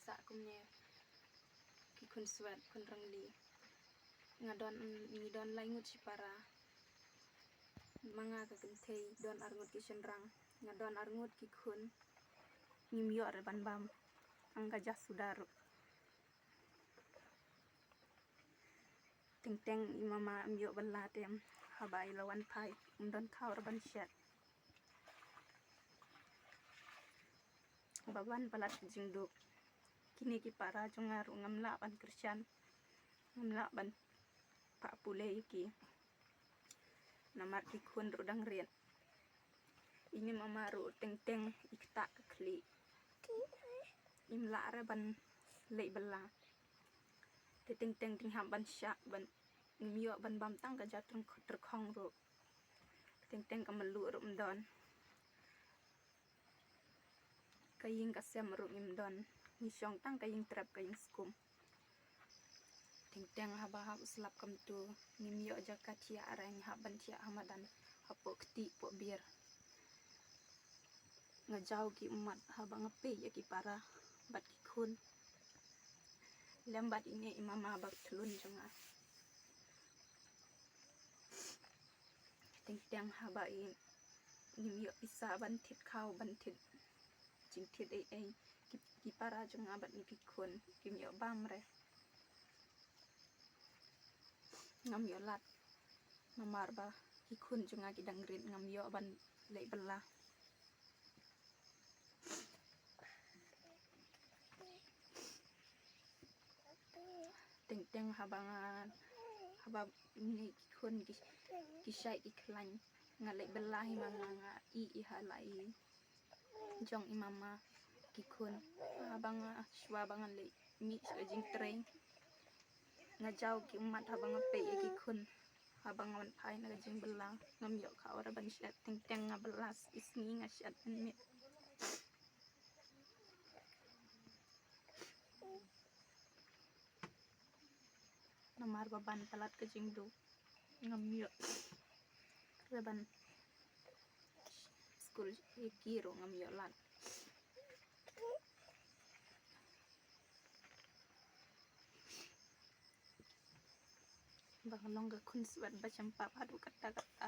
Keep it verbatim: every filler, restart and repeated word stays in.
ktah kumne ki khun swet, khun rangli. Nga don, ngi don lai ngut shipara. Ma nga ka kynthei, don ar ngut ki shynrang. Nga don ar ngut ki khun. Ngim ïoh re ban bam. Tang ka ja suda ruh. Teng teng i mama ym ïoh bylla te, haba i la wan phai, ym don khaw re ban shet. Ba wan palat ka jingduk. Kine ki para jong nga ruh ngam lah ban kyrshan. Ngam lah ban pah pule ïa ki. Namar ki khun ruh dang rit. Ine i mama ruh teng teng i ktah ka khlieh. Im lah re ban leit bylla. Te teng teng te ngi hap ban shah, ban, ngim ïoh ban bam tang ka ja tyrkhong ruh. Teng teng ka mluh ruh ym don. Ka ïing ka sem ruh ngim don. Ngi shong tang ka ïing trep, ka ïing skum. Teng teng haba hap u slap kumta, ngim ïoh jaka thiah re, ngi hap ban thiah ha madan, hapoh ktieh poh biar. Nga jaw ki ummat haba nga peit ïa ki para bad ki khun. Lem bad ine i mama ba khlun jong nga. Teng teng haba i ngim ïoh pisa ban thied khaw, ban thied jingthied ei ei, ki, ki para jong nga bad ki khun kim ïoh bam re. Ngam ïoh lad. Namar ba ki khun jong nga ki dang rit, ngam ïoh ban leit bylla. Teng teng haba nga, haba ine ki khun ki, ki shait ki khlaiñ, nga leit bylla hi ma nga, nga ïeh ïa la i jong i mama ki khun. Haba nga, shuwa ba nga leit mih sha ka jingtrei, nga jaw ki ummat haba nga peit ïa ki khun. Haba nga wan phai na ka jingbylla, ngam ïoh khaw re ban shet, teng teng nga bylla shi sngi, nga shet ban miet. Namar ba ban palat ka jingduk, ngam ïoh re ban skul ïa ki ruh ngam ïoh lad. Ba nga long ka khun swet ba shempap haduh katta katta.